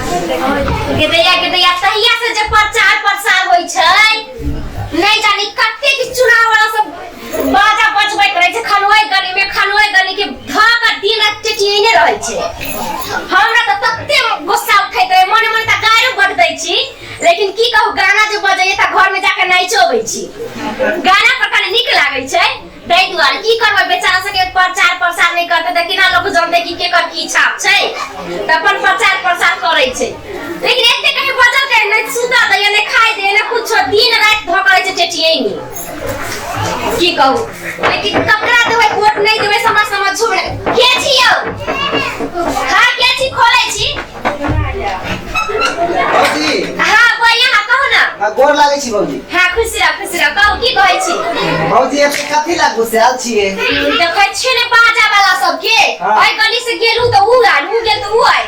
गेदैया गेदैया तहिया से जे प्रचार प्रसार होइ छै, नहि जानी कतेक चुनाव वाला सब बाजा बजबैत रहै छै। खनोइ गली में, खनोइ गली के धऽ कऽ दिन राति टेटियने रहै छै। हमरा तऽ तते गुस्सा उठैत रहै, मने मने तऽ गारियो बट दै छी, लेकिन की कहू, गाना जे बजैया तऽ घर में जाके नाचो अबै छी। गाना पर कनि नीक लागै छै, ताहि दुआरे। की करबै, बेचारा सबके प्रचार प्रसार नहि करतै तऽ केना लोक जानतै कि केकर की छाप छै? तऽ अपन प्रचार प्रसार करै छै, लेकिन एते कहीं बजल के नहि सुता दैया, नहि खाइ दैया, नहि कुछो। दिन राति धऽ करै छै टेटियैनी। की कहू, लेकिन ककरा देबै वोट, नहि देबै, से हमरा समझो मे नहि। के छी यौ? हाँ, के छी? खोलै छी। भौजी। हाँ बहिया, हाँ, कहू ना। हाँ, गोर लागै छी भौजी। हाँ, खुश रह, खुश रह। कहू, की कहै छी? भौजी, एते कथी ला गुस्सायल छियै? देखै छियै ने बाजा वाला सबके? हाँ। एहि गली से गेलू तऽ ऊ आयल, ऊ गेल तऽ ऊ आयल,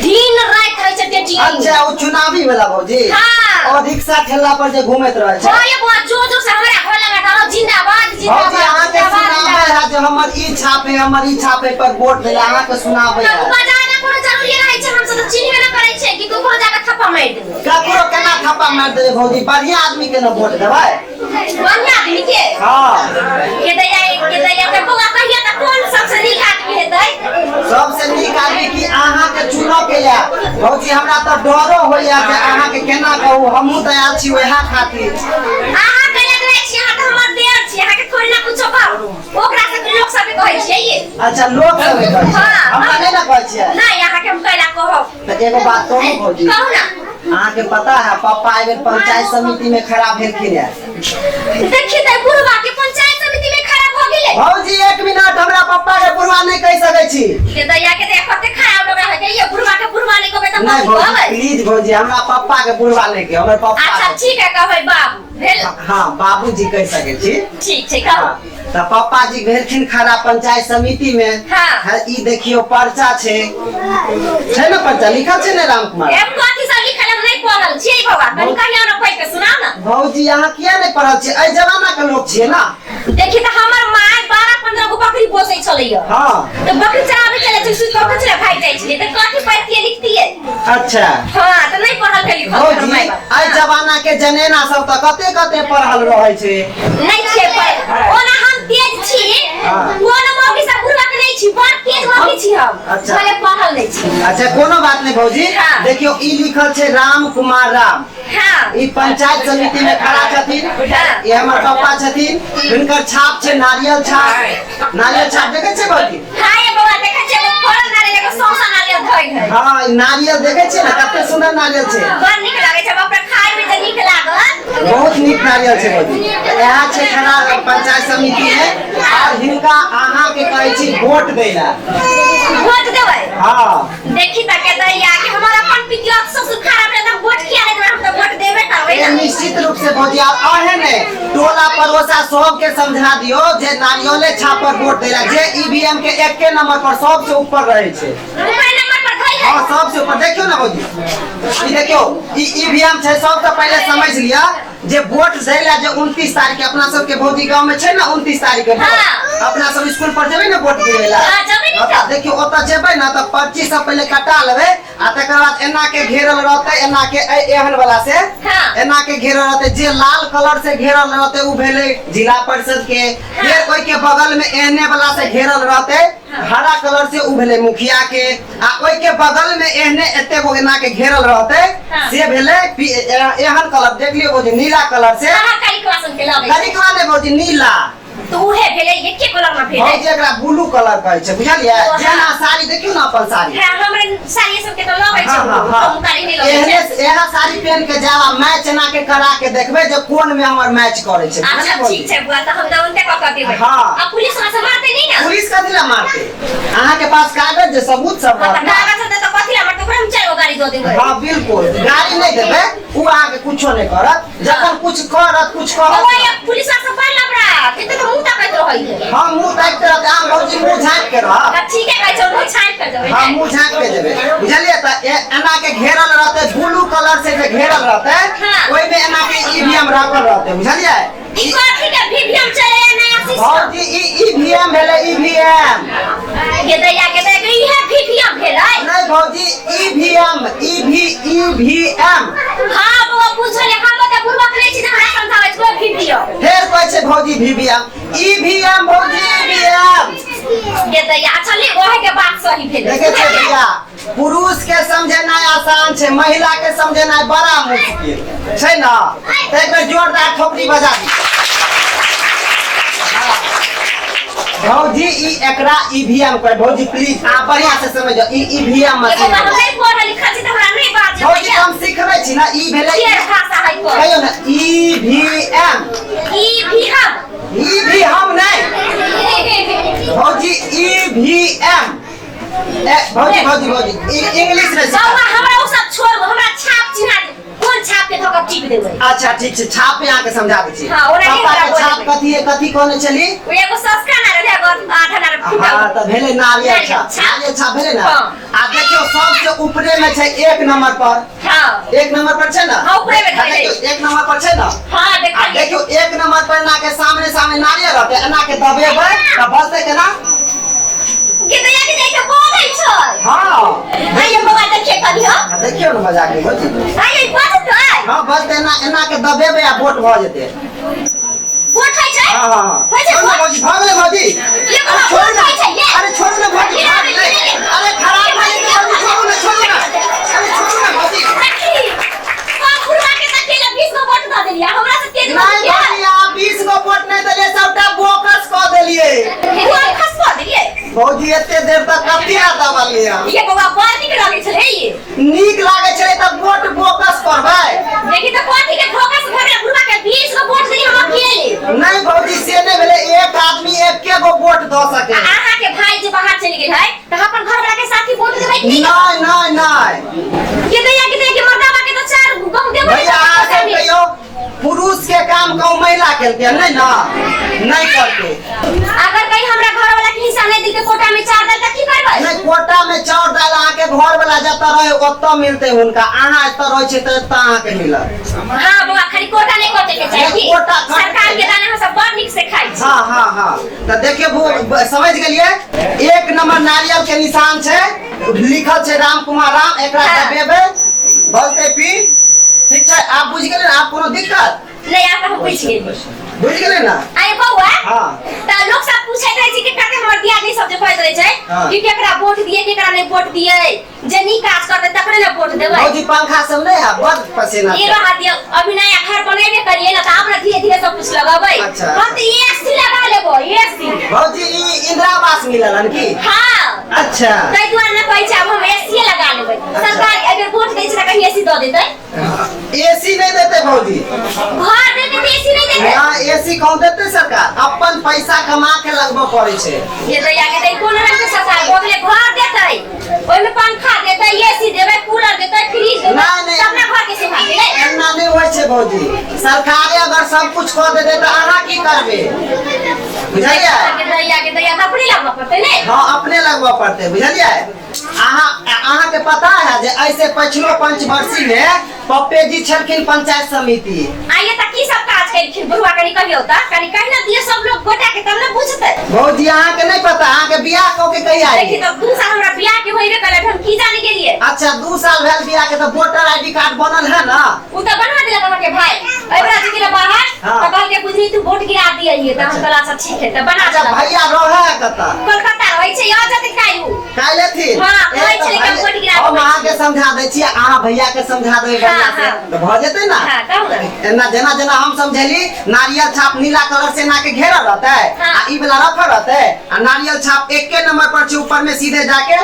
दिन राति रहै छै टेटी। अच्छा, ओ चुनावी वाला भौजी? हाँ। और रिक्शा ठेला पर जे घूमैत रहै छै? हाँ ये बुआ, जोर जोर से हमरा घर लगा डालो, जिंदाबाद भौजी, जिंदाबाद अहाँके जिंदाबाद। सुनाबै है जे हमर ई छाप है, हमर ई छाप है पर वोट देला, अहाँके सुनाबै तऽ है। बजाना कोनो जरूरी रहै छै? हमसब तऽ चिन्हबे न करै छियै कि ककरो जाके थप्पा मारि देबै। ककरो केना थप्पा मारि देबै भौजी? बढ़िया आदमी के ने वोट देबै। बढ़िया आदमी के? हाँ। के दैया, के दैया के बौआ, कहिया तऽ कोन सबसे नीक आदमी हेतै? सबसे नीक आदमी की अहाँके चुनऽ के या भौजी, हमरा तऽ डरो होइया जे अहाँके केना कहू। हमहूँ तऽ आयल छी वएह खातिर। अहाँ कैला डरै छी? अहाँ तऽ हमर देवर छी, अहाँके थोड़ी ना कुछो कहू। ओकरा सब लोक सबके कहै छियै ये। अच्छा, लोक सबके कहै छियै? हाँ। हमरा नहि ने कहै छियै? नहि, अहाँके हम कैला कहब? तऽ एगो बात कहू भौजी? कहू ना। अहाँके पता है, पप्पा एहि बेर पंचायत समिति में खड़ा भेलखिन है। देखी तऽ बुढ़वा के पंचायत समिति में खड़ा भऽ गेलै। भौजी, एक मिनट, हमरा पप्पा के बुढ़वा नहीं कहि सकै छी। के दैया के देख, कते खराब लग रहा है ये। बुढ़वा के बुढ़वा नहीं कहबै तऽ नहीं कथी भौजी, कहबै? प्लीज भौजी, हमरा पप्पा के बुढ़वा नहीं कहियो, हमर पप्पा। अच्छा, ठीक है, कहबै बाबू, भेल? हाँ, बाबूजी कहि सकै छी। ठीक छै, कहू। हाँ, तऽ पप्पा जी भेलखिन खड़ा पंचायत समिति में। हाँ। हाँ, ई देखियो, पर्चा छै, छै ने पर्चा लिखल छै ने राम कुमार? एम कथी सब लिखल, हम नहीं पढ़ल छियै बाबा, कनि कहिया ने पढ़ि के सुनाउ ना। भौजी, अहाँ किया नहीं पढ़ल छियै? एहि जमाना के लोग छियै ना। देखी तऽ हमर माय 12-15 गो बकरी पोसै छलैया। तऽ बकरी चराबै चलै छै, सुति कऽ उठै छलै, भागि जाइ छलै, तऽ कथी पढ़तियै लिखतियै? अच्छा। हाँ, तऽ नहीं पढ़ल के लिखल हमर भौजी, माय बाप। एहि जमाना के जनेना सब तऽ कते कते पढ़ल रहै छै। नहीं छियै पढ़, ओना हम तेज छी। कोनो मौगी सब बुढ़वा के नहीं छी, बड़ तेज मौगी छी हम। भले पढ़ल नहीं छी। अच्छा, कोनो बात नहीं भौजी। देखियो, ई लिखल छै राम कुमार राम। ई पंचायत समिति में खड़ा छथिन। ई हमर पप्पा छथिन। हिनकर छाप छै नारियल छाप। नारियल छाप देखै छियै भौजी? हाँ ये बौआ, देखै छियै, एगो फड़ल नारियल, एगो सौंसा नारियल धइल है। हाँ, ई नारियल देखै छियै ने, कते सुंदर नारियल छै। बड़ नीक लागै छै बाप रे, खाय में तऽ नीक लागत। बहुत नीक नारियल छै भौजी। तऽ इएह छै खड़ा पंचायत समिति में, आर हिनका अहाँके कहै छी वोट दै लए। वोट देबै? हाँ। देखी तऽ के दैया कि हमर अपन पितियौत ससुर खराब रहै तऽ हम वोट किया नहि देबै? हम तऽ वोट देबे करबै ए ने। निश्चित रूप से भौजी, आब अहे ने टोला पड़ोसा सबके समझा दियो जे नारियले छाप पर वोट दै ला, जे ईवीएम के एके नंबर पर सबसे ऊपर रहे छै। ऊपर नंबर पर धइल है। हाँ, सबसे ऊपर। देखियो ना भौजी, ई देखियो, ई ईवीएम छै। सबसे पहले समझ लिया जे वोट दै ला जे 29 तारीख के अपना सबके भौजी गांव में छै ना 29 तारीख के वोट। अपना सब स्कूल पर जेबै ने वोट गिरे ला? हाँ, जेबै ने। ओतऽ देखियो, ओतऽ जेबै ना तऽ पर्ची सब पहले कटा लेबै आ तकर बाद एना के घेरल रहतै, एना के एहन वाला से। एना के घेरल रहतै, जे लाल कलर से घेरल रहतै उ भेलै जिला परिषद के। फेर ओहि के बगल में एहने वाला से घेरल रहतै हरा कलर से, उ भेलै मुखिया के। आ ओहि के बगल में एहने एते गो एना के घेरल रहतै, से भेलै एहन कलर, देख लियौ भौजी, नीला कलर से। अहाँ करिकवा सन के लगै छै। करिकवा नहि भौजी, नीला। तऽ उहे भेलै, एके कलर में भेलै। भौजी, एकरा ब्लू कलर कहै छै, बुझलियै? ओ, हाँ। जेना साड़ी देखियौ ने, अपन साड़ी। हाँ, हमरे साड़ी सबके तऽ लगै छै। हाँ, हाँ, हाँ। हम कारी नहि लगै एहने छै। एहना साड़ी पहन के जायब आ मैच एना के करा के देखबै जे कोन में हमर मैच करै छै। अच्छा। बुझलियै भौजी? ठीक छै बुआ, तऽ हम तऽ उनते कऽ कऽ देबै। हाँ। आ पुलिस वहाँ से मारतै नहि ने? पुलिस कथी ला मारतै? अहाँ के पास कागज जे सबूत सब हाँ, तऽ रहत ना। कागज हेतै तऽ कथी ला मारतै? ओकरा हम चारि गो गाड़ी दऽ देबै। हाँ बिल्कुल, गाड़ी नहीं देबै, उ अहाँ के कुछो नहीं करत। जखन कुछ करत, कुछ कहत। ओए, पुलिस सब बड़ लबड़ा कते तऽ मुंह ताकैत रहै है। हाँ, मुंह ताकते रहत। आम भौजी, मुंह झाँक के रह। तऽ ठीके कहै छौ, मुंह छाँकि कऽ जेबै। हाँ, मुंह झाँक के जेबै, बुझलियै? तऽ एना के घेरल रहतै, ब्लू कलर से जे घेरल रहतै, ओहिमे एना के ईवीएम राखल रहतै, बुझलियै? ई कथी के वीवीएम चले नया सिस्टम। भौजी ई ईवीएम भेलै ईवीएम। के दैया के दैया इहे वीवीएम भेलै। नहीं भौजी ईवीएम ईवी ईवीएम। हाँ बौआ बुझल हम तऽ बुड़बक नहि छी जे हमरा समझाबै छी वीवीएम। फेर कहै छै भौजी वीवीएम ईवीएम भौजी ईवीएम। के दैया अच्छा ले ओहे के बात सही भेलै। देखे छै भैया पुरुष के समझेनाइ आसान छै महिला के समझेनाइ बड़ा मुश्किल छै ना। तऽ एक बेर जोरदार थोपड़ी बजा दी। भौजी ई एकरा ईवीएम कहै। भौजी प्लीज अहाँ बढ़िया से समझ जाओ ई ईवीएम एगो मशीन। हम नहीं पढ़ल लिखल छी तऽ हमरा नहीं बाजे। भौजी हम सिखबै छी ना ई भेलै के भाषा है को कहियौ ना ईवीएम। ईवीएम। ईवीएम नहीं भौजी ईवीएम। ए भौजी भौजी भौजी इंग्लिश में सिखा। बौआ हमरा ओ सब छोड़ू हमरा छाप चिन्हा दे कोन छाप के धोकर टिप देबै। अच्छा ठीक छै छाप पे अहाँके समझा दै छी। हाँ, ओना नहि पापा के हमरा छाप बोलबै। कथी है कथी कहने छली? ओ एगो सस्का ना रहे एगो आधा ना रहे फुटल। हाँ तऽ भेलै नारियल नारियल छाप। छाप। नारियल छाप भेलै ना। हाँ। आ देखियौ सबसे ऊपरे में छै 1 नंबर पर। हाँ। 1 नंबर पर छै ना? हाँ, ऊपरे में आ छै। देखियौ 1 नंबर पर छै ना? हाँ, आ देखलियै। देखियौ 1 नंबर पर एना के सामने सामने नारियल रहतै एना के दबेबै तऽ बजतै केना? के दैया के दैया के बोलै छै। हाँ। आइए बौआ देखिए कनी हो। आ देखियौ ने मजाक नहि भौजी। आइए बजतै। हाँ बजतै एना एना के दबेबै आ वोट भऽ जेतै। वोट होइ छै? हाँ हाँ हाँ। होइ छै छोड़ू ना वोट? भौजी भऽ गेलै भौजी। ये अरे बौआ छोड़ू वोट ना। होइ छै ये। अरे छोड़ू ना भौजी भऽ गेलै। अरे खराब भऽ जेतै भौजी छोड़ू ना छोड़ू ना। अरे छोड़ू ना भौजी। देखी, बाप बुढ़वा के तऽ अकेले 20 गो वोट दऽ देलियै हमरा से तेज नहीं भौजी अहाँ 20 गो वोट नहीं देलियै सबटा बोकस कऽ देलियै। बोकस कऽ देलियै। भौजी एते देर तक कथी आ दबलियै अहाँ? ये बौआ बड़ नीक लगै छलै ये। नीक लागै छलै तऽ वोट बोकस करबै। देखी तऽ कथी के बोकस भऽ गेलै बुढ़वा के 20 गो वोट देलियै हम अकेले। नहीं भौजी से नहीं भेलै एक आदमी एके गो वोट दऽ सकै। अहाँ के भाई जे बाहर चलि गेल है तऽ अपन घर वाला के साथी वोट देबै की? नहीं नहीं नहीं। के दैया के दैया के मर्दावा के तऽ 4 गो देबै। भैया अहाँ सब कहियौ पुरुष के काम कहूँ महिला केलकै नहीं ना नहीं करते। अगर कहीं हमरा घर वाला के हिस्सा नहीं दिलके कोटा में चाउर दाल तऽ की करबै? नहीं कोटा में चाउर दाल अहाँ के घर वाला जतऽ रहे ओतऽ मिलते हुनका अहाँ एतऽ रहै छियै तऽ एतऽ अहाँ के मिलत। हाँ बौआ खाली कोटा नहीं कटे के चाही। नहीं, कोटा कटे सरकार के दाना हम सब बड़ नीक से खाइ छी। हाँ हाँ हाँ तऽ देखियौ समझ गेलियै 1 नंबर नारियल के निशान छै लिखल छै राम कुमार राम एकरा हाँ। दबेबै बजतै पी। ठीक छै आप बुझि गेलियै ना? आब कोनो दिक्कत? नहीं आप हम बुझि गेलियै। बुझि गेलियै ना? आइ बौआ हाँ। तऽ लोक सब पूछैत रहै छै कि कते हमर दियादनी सब जे कहैत रहै छै हाँ। कि केकरा वोट दियै केकरा नहि वोट दियै जे नीक काज करतै तकरे ने वोट देबै। भौजी पंखा सब नहि है बड़ पसीना ये रहा दियौ अभी नया घर बनेबे करियै ना तऽ आब ना धीरे धीरे सब कुछ लगबै। अच्छा। हम तऽ एसी लगा लेबो एसी। भौजी ई इंदिरा आवास मिलल हन की? हाँ। अच्छा। ताहि दुआरे ने कहै छै आब हम एसी लगा लेबै। अच्छा। सरकार अगर वोट दै छै तऽ कहीं एसी दऽ देतै। एसी नहीं देते भौजी। घर देतै तऽ एसी नहीं देतै। हाँ एसी कौन देते सरकार अपन पैसा कमा के लगबऽ पड़ै छै। ये दैया के दै कोन रंग के सरकार भऽ गेलै घर देतै ओहिमे पंखा देतै एसी देबै कूलर देतै फ्रिज देबै नहीं, नहीं। सब ना घर के सुविधा देतै। एना नहीं होइ छै भौजी सरकारे अगर सब कुछ कऽ देतै तऽ अहाँ की करबै बुझलियै? के दैया के दैया तऽ अपने लगबऽ पड़तै ने। हाँ अपने लगबऽ पड़तै बुझलियै। अहाँ अहाँ के पता है जे ऐसे पछिलो पंचवर्षी में पप्पे जी छलखिन पंचायत समिति। आइए तऽ की सब काज केलखिन बुढ़वा कनी कहियौ तऽ कनी कहि ने दियौ सब लोग गोटा के तब ने बुझतै। भौजी अहाँ के नहीं पता अहाँ के बियाह कऽ के कहिया देखी आइए? तऽ 2 साल हमरा बियाह के होइबे करै हम की जाने गेलियै। अच्छा 2 साल भेल बियाह के तऽ वोटर आईडी कार्ड बनल है ना? उ तऽ बना देलक अहाँ के भाई एबरा जी गेलै बाहर हाँ। तऽ कहलकै बुझी तू वोट गिरा दियही तऽ हम अच्छा। कहला अच्छा ठीक है तऽ बना अच्छा देलक। भैया रहै है कतऽ? कोलकाता रहै छै आ जतै काल्हि उ। काल्हि एथिन? हाँ, ए, कहै तऽ छलै कि भाई, वोट गिरा हम देबै। अहाँ के समझा दै छी अहाँ भैया के समझा देबै हाँ, बढ़िया से हाँ। तऽ भऽ जेतै ना? हाँ, कहू ना। एना जेना जेना हम समझेली नारियल छाप नीला कलर से एना के घेरल रहतै हाँ। आ ई वाला रखल रहतै आ नारियल छाप एके नंबर पर छै ऊपर में सीधे जाके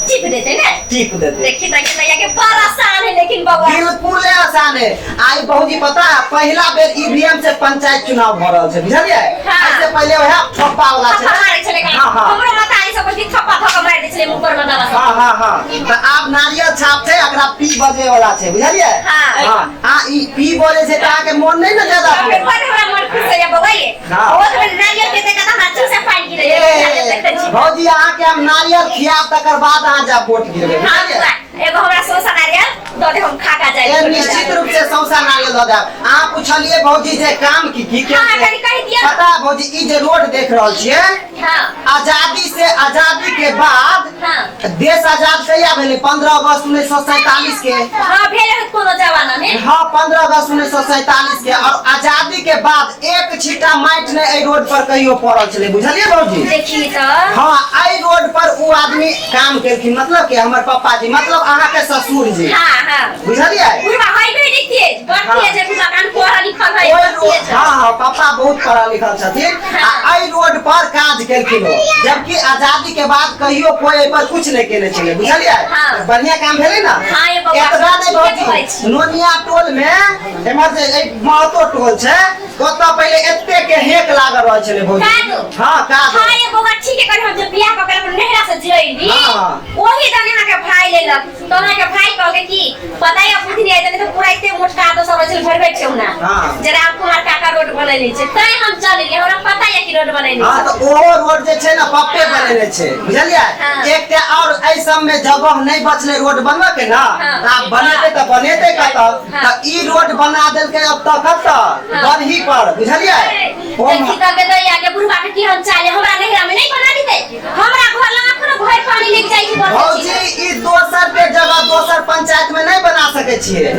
टिप देतै ने? टिप देतै। देखी तऽ दैया के बड़ आसान है लेकिन बौआ। बिल्कुल आसान है। आई भौजी पता है पहिला बेर ईवीएम से पंचायत चुनाव भऽ रहल छै बुझलियै? हाँ। ऐसे पहिले वएह ठप्पा वाला थप्पा छलै। मारै छलै हाँ, हाँ। हमरो मातारी सब कहलखिन थप्पा धऽ कऽ मारि दै छलै मुँह पर मे दवा सब। हाँ, हाँ, हाँ। तऽ आब नारियल छाप छै एकरा पी बजे वाला छै बुझलियै? हाँ। हाँ, आ ई पी बजे छै तऽ अहाँके मोन नहि ने ज्यादा बाप रे, बड़ हमरा मन खुश होइया बौआ ये। हाँ। ओ तऽ नारियल के देखा तऽ हमरा जीभ से पानि गिरैया। ए, देखै छी। भौजी अहाँके हम नारियल खियाब तकर बाद अहाँ जा वोट गिरबै हाँ, बुझलियै? बौआ, एगो हमरा सौंसा नारियल दऽ दे हम खा खा जाय। ए, निश्चित रूप से सौसा नारियल दऽ देब। अहाँ पुछलियै भौजी जे काम की की हाँ, केलकै। कनि कहि दिअ। पता है भौजी, ई जे रोड देख रहल छियै, हाँ। आजादी से, आजादी के बाद, हाँ। देश आजाद कहिया भेलै? 15 अगस्त 1947 के। हाँ, भेल होत कोनो जमाना में। हाँ, 15 अगस्त 1947 के। और आजादी के बाद एक छींटा माटि नहि एहि रोड पर कहियो पड़ल छलै, बुझलियै भौजी? देखी तऽ। हाँ, एहि रोड पर ओ आदमी काम केलखिन, मतलब के हमर पप्पा जी, मतलब अहाँ के ससुर जी। हाँ हाँ। बुझलियै? बुढ़वा है भी नहीं तेज, बड़ हाँ। तेज है बुढ़वा, कान पढ़ल लिखल है, ओहि बड़ रोड तेज है। हाँ हाँ, पापा बहुत पढ़ल लिखल छथिन। हाँ। आ एहि रोड पर काज केलखिन ओ, जबकि आजादी के बाद कहियो कोई एहि पर कुछ नहीं केने छलै, बुझलियै? हाँ। बढ़िया काम भेलै ना? हाँ, ये बौआ, एतबा नहि ठीके भौजी, कहै छी। नोनिया टोल में एम्हर जे एहि महतो टोल छै, ओतऽ पहिले एते के हेक लागल रहै छलै भौजी। कादो। हाँ, कादो। हाँ, ये बौआ, ठीक है, कहीं हम जब बियाह कऽ के अपन नैहरा से जइली, हाँ। ओही दने अहाँके भाई लेलक, तो अहाँके भाई कहलकै कि पता है बुझनी आइ तने पूरा एते मोट कादो सब रहै छलै भरि भरि ठेहुना। हाँ। जे राम कुमार काका रोड बनेने छै, तैं हम चल एलियै, हमरा पता है कि रोड बनेने हाँ, छै। तऽ ओहो रोड जे छै ने पप्पे बनेने छै, बुझलियै? हाँ। एकटा और एहि सब में जगह नहि बचलै रोड बनबऽ के ना, हाँ। तऽ आब बनेतै तऽ बनेतै कतऽ? हाँ। तऽ ई रोड बना देलकै अब तऽ कतऽ? हाँ। बरही पर, बुझलियै? देखी तऽ गेदैया के बुढ़वा के केहन चाले, हमरा नैहरा में नहीं बना देतै, हमरा घर लग अखनो भरि पानी लेके जाइ छै बरसै भौजी छी। ई दोसर के जगह दोसर पंचायत में नहीं बना सके छियै।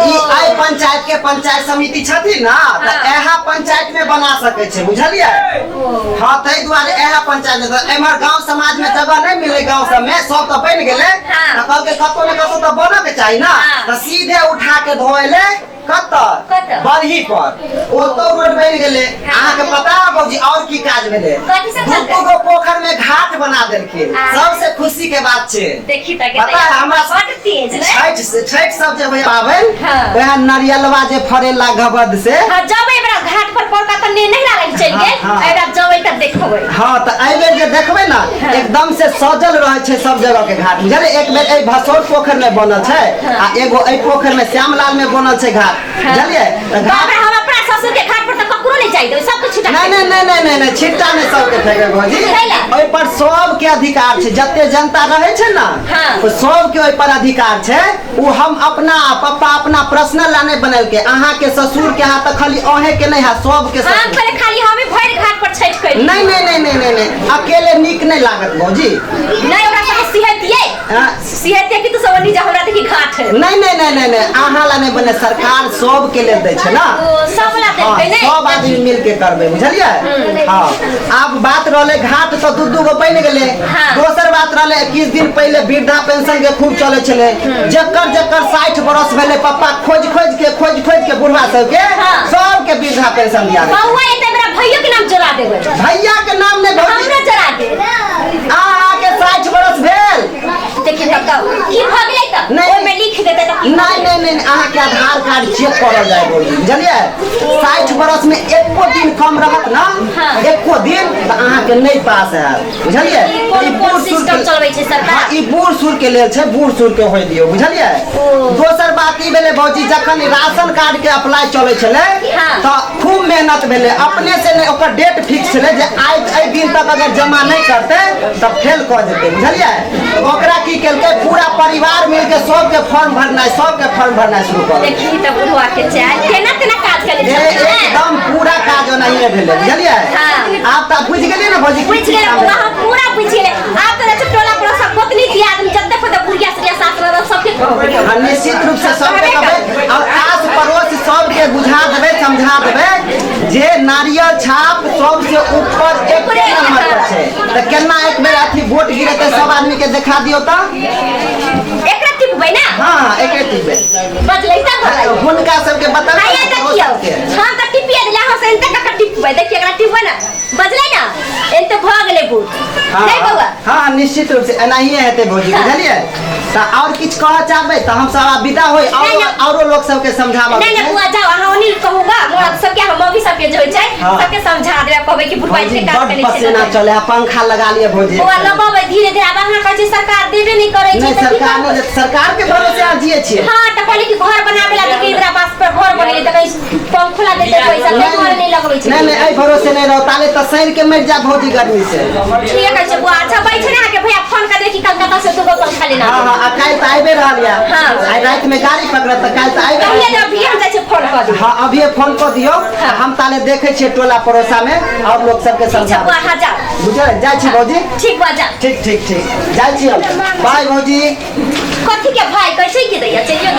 ई एहि पंचायत के पंचायत समिति छथिन ना, तऽ हाँ। एहा पंचायत में बना सके छै, बुझलियै? ओ। हाँ, ताहि दुआरे एहा पंचायत में। तऽ एम्हर गांव समाज में जगह नहीं मिले, गांव सब में सब तऽ बनि गेलै, हाँ। तऽ कहलकै कतौ ने कतौ तऽ बनऽ के चाही ना, हाँ। तऽ सीधे उठा के धोएले कतऽ? कतऽ? बरही पर ओतौ रोड बनि गेलै। अहाँके पता है भौजी और की काज भेलै? कथी सब दू भेलै? दू गो पोखर में घाट बना देलखिन। आ। सबसे खुशी के बात छै, देखी तऽ पता है हमरा बड तेज ने। छठि से, छठि सब जे होइया पाबनि, हाँ। वएह नरियलवा जे फरेला घबद से। हाँ, जबै बड़ा घाट पर पड़का तऽ ने नहीं लागल चलि हाँ, गेल। हाँ। एबरा जबै तऽ देखबै। हाँ, तऽ एहि बेर जे देखबै ना, हाँ। एकदम से सजल रहै छै सब जगह के घाट, बुझलियै? एक बेर एहि भसौर पोखरि में बनल छै, हाँ। आ एगो एहि पोखरि में श्यामलाल में बनल छै घाट, हाँ। बुझलियै? तऽ बाप घाट रे, हम अपना ससुर के घाट पर तऽ ककरो नहीं जाइ देबै, सबके छुटा नहीं नहीं नहीं नहीं नहीं नहीं, छिट्टा नहीं सबके फेंके भौजी। कैला? ओहि पर सबके अधिकार छै, जते जनता रहै छै ना, हाँ। ओ सबके ओहि पर अधिकार छै। ओ हम अपना पप्पा अपना पर्सनल ला नहीं बनेलकै, अहाँ के ससुर के हाथ खाली अहें के नहीं है, सबके हम ससुर। पहले खाली हमें भरि घाट पर छठि करी। नहीं नहीं नहीं नहीं नहीं नहीं, अकेले नीक नहीं लागत भौजी। नहीं, ओकरा सबके सिहतियै। हाँ। सिहतियै कि तू सब ओनी जा, हमरा देखी घाट है। नहीं नहीं नहीं नहीं नहीं, अहाँ ला नहीं बने, सरकार सबके लेल दै छै ना। ओ सब ला हाँ, देलकै नै? सब आदमी मिल के करबै, बुझलियै? हाँ, आब बात रहलै घाट तऽ दू दू गो बनि गेलै। हाँ। दोसर बात रहलै किछु दिन पहिले वृद्धा पेंशन के खूब चलै छलै, जकर जकर 60 बरस भेलै पप्पा खोज खोज के, खोज खोज के बुढ़वा सबके, हाँ। सबके वृद्धा पेंशन दिया देलकै। बौआ एते मेरा भैयो के नाम जोड़ा देबै। भैया के नाम नहि भौजी। हमरो जोड़ा दे। अहाँके 60 बरस भेल। देखिए तब तब की भऽ गेलै तऽ? नहीं। ओहिमे लिख देतै तऽ की? नहीं नहीं नहीं, अहाँके आधार कार्ड चेक करल जाय भौजी, बुझलियै? 60 बरस में एको दिन कम रहत ना, हाँ। एको दिन तऽ अहाँके नहि पास हैत, बुझलियै? ई कोन ई कोन बूढ़ सूढ़ सिस्टम के- चलबै छै सरकार? हाँ, ई बूढ़ सूढ़ के लेल छै, बूढ़ सूढ़ के होय दियौ, बुझलियै? ओ। दोसर बात ई भेलै भौजी, जखन राशन कार्ड के अप्लाई चलै छलै, हाँ। तऽ खूब मेहनत भेलै, अपने से नहि, ओकर डेट फिक्स छलै जे आइ एहि दिन तक अगर जमा नहि करतै तऽ फेल कऽ जेतै, बुझलियै? ओकरा की केलकै, पूरा परिवार मिलके सबके फॉर्म भरनाइ, सबके फॉर्म भरनाइ शुरू कऽ देलकै। देखी तऽ बुढ़वा के चाल केना केना काज करै छै। एकदम पूरा काज ओनाहिए भेलै, बुझलियै? हाँ। आब तऽ बुझि गेलियै ने भौजी? बुझि गेलै बौआ, हम पूरा बुझि गेलै। आब तऽ देखियौ टोला पड़ोस सब गोतनी दियाद आदमी जते पते बुढ़िया सुढ़िया सास ननद सबके कहबै। हाँ, निश्चित रूप से सबके कहबै और आस पड़ोस सबके बुझा देबै, समझा देबै जे नारियल छाप सबसे ऊपर एक नंबर पर छै। तऽ केना एक बेर अथी वोट गिरेतै सब आदमी के देखा दियौ तऽ। एकरा टिपबै ना? हाँ, एकरे टिपबै। बजलै तब बजलै। हुनका सबके बतबै। हैया देखियौ, हम तऽ टिपिए देलियै, अहाँ से एनते कऽ टिपबै। देखियौ एकरा टिपबै ना, बजलै ना, एनते भऽ गेलै वोट। हाँ, नहीं बौआ? हाँ, निश्चित रूप से एनाहिए हेतै भौजी, हाँ। बुझलियै? तऽ आओर किछु कहऽ चाहबै तऽ हम सब आब विदा होइ, नहीं, औरो नहीं। औरो लोक सबके समझाबऽ नहीं, नहीं, के छै। बुआ जाओ, अहाँ ओनी कहूँगा, मोरा सबके, हम मौगी सबके जे होइ छै, हाँ। सबके समझा देबै, कहबै कि बुढ़वा भौजी, के काज बड करै छै। पसेना चले है, पंखा लगा लिअ भौजी। बौआ लगबै धीरे धीरे, आब अहाँ कहै छी सरकार देबे नहि करै छै नहीं, तऽ की सरकार करबै? नहि, सरकार के भरोसे अहाँ जियै छियै। हाँ, तऽ कहली कि घर बनाबे ला देखियौ इंदिरा आवास पर घर बनेली तऽ कहीं पंखो ला देतै पैसा, ताहि दुआरे नहि लगबै छै। नहीं नहीं, एहि भरोसे नहीं रहो, ताले तऽ सड़ि के मरि जा भौजी गर्मी से। ठीक है छै बुआ, अच्छा बैठे ने अहाँके भैया फोन कर देखी। कि कलकत्ता से दूगो पंखा लेना हाँ हाँ आ काल्हि तऽ आबि रहल यऽ हाँ। आइ राति में गाड़ी पकड़त तऽ काल्हि तऽ आबि कहिए जब भी हम जाइ छी फोन कऽ दियौ हाँ अभिये फोन कऽ दियौ हाँ। हम ताले देखै छियै टोला पड़ोसा में और लोग सबके ठीक छै समझाबै बौआ हाँ जाओ बुझल जाइ छी भौजी ठीक बा जा ठीक ठीक ठीक जाइ छी हम बाय भौजी कथी के भाई कैसे की दैया चलियो